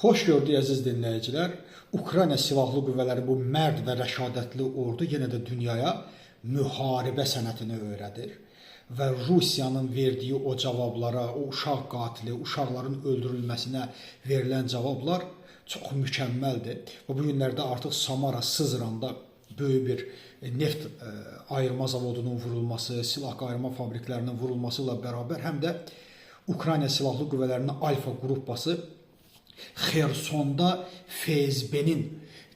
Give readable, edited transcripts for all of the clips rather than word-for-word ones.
Xoş gördük, əziz dinləyicilər. Ukrayna Silahlı Qüvvələri, bu mərd və rəşadətli ordu yenə də dünyaya müharibə sənətini öyrədir və Rusiyanın verdiyi o cavablara, o uşaq qatili, uşaqların öldürülməsinə verilən cavablar çox mükəmməldir. Və bu günlərdə artıq Samara, Sızranda böyük bir neft ayırma zavodunun vurulması, silah qayırma fabriklərinin vurulması ilə bərabər həm də Ukrayna Silahlı Qüvvələrinin Alfa qrupası Xersonda FSB-nin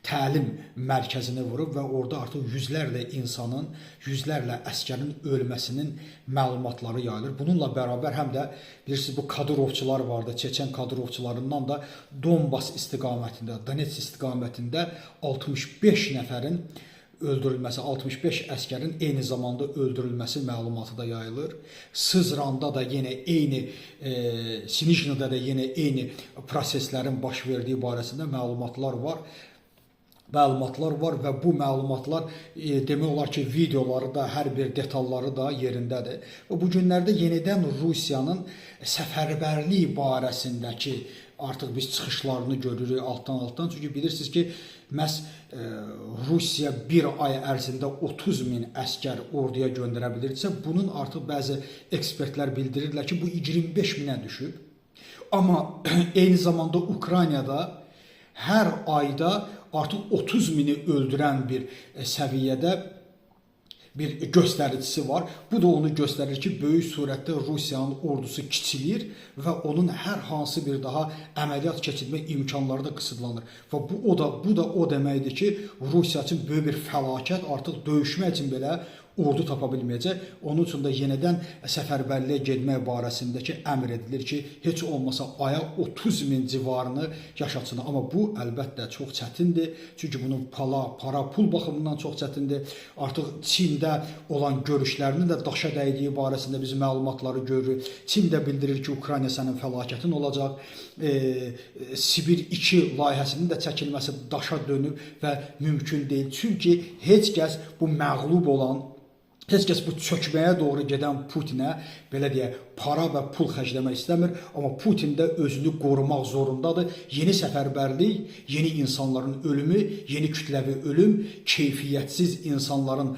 təlim mərkəzini vurub və orada artıq yüzlərlə insanın, yüzlərlə əskərin ölməsinin məlumatları yayılır. Bununla bərabər həm də bilirsiniz, bu Kadırovçular vardı, Çeçen Kadırovçularından da Donbas istiqamətində, Donetsk istiqamətində 65 nəfərin öldürülməsi, 65 əskərin eyni zamanda öldürülməsi məlumatı da yayılır. Sızranda da yenə eyni, Sinijnada da yenə eyni proseslərin baş verdiyi barəsində məlumatlar var. Məlumatlar var və bu məlumatlar demək olar ki, videoları da, hər bir detalları da yerindədir. Və bu günlərdə yenidən Rusiyanın səfərbərlik barəsindəki artıq biz çıxışlarını görürük altdan-altdan. Çünki bilirsiniz ki, məhz Rusiya bir ay ərzində 30 min əskər orduya göndərə bilirdisə, bunun artıq bəzi ekspertlər bildirirlər ki, bu 25 minə düşüb. Amma eyni zamanda Ukraynada hər ayda artıq 30 mini öldürən bir səviyyədə bir göstəricisi var. Bu da onu göstərir ki, böyük surətdə Rusiyanın ordusu kiçilir və onun hər hansı bir daha əməliyyat keçirmək imkanları da qısıtlanır. Və bu da o deməkdir ki, Rusiya üçün böyük bir fəlakət, artıq döyüşmək üçün belə ordu tapa bilməyəcək. Onun üçün də yenidən səfərbərliyə getmək barəsindəki əmr edilir ki, heç olmasa aya 30 min civarını yaşatsın. Amma bu əlbəttə çox çətindir. Çünki bunun para, pul baxımından çox çətindir. Artıq Çində olan görüşlərinin də daşa dəydiyi barəsində biz məlumatları görürük. Çin də bildirir ki, Ukrayna sənin fəlakətin olacaq. Sibir 2 layihəsinin də çəkilməsi daşa dönüb və mümkün deyil. Çünki heç kəs bu məğlub olan, heç kəs bu çökməyə doğru gedən Putinə, belə deyək, para və pul xərcləmək istəmir, amma Putin də özünü qorumaq zorundadır. Yeni səfərbərlik, yeni insanların ölümü, yeni kütləvi ölüm, keyfiyyətsiz insanların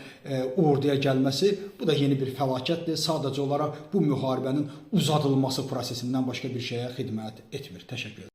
orduya gəlməsi, bu da yeni bir fəlakətdir. Sadəcə olaraq bu müharibənin uzadılması prosesindən başqa bir şeyə xidmət etmir. Təşəkkür ederim.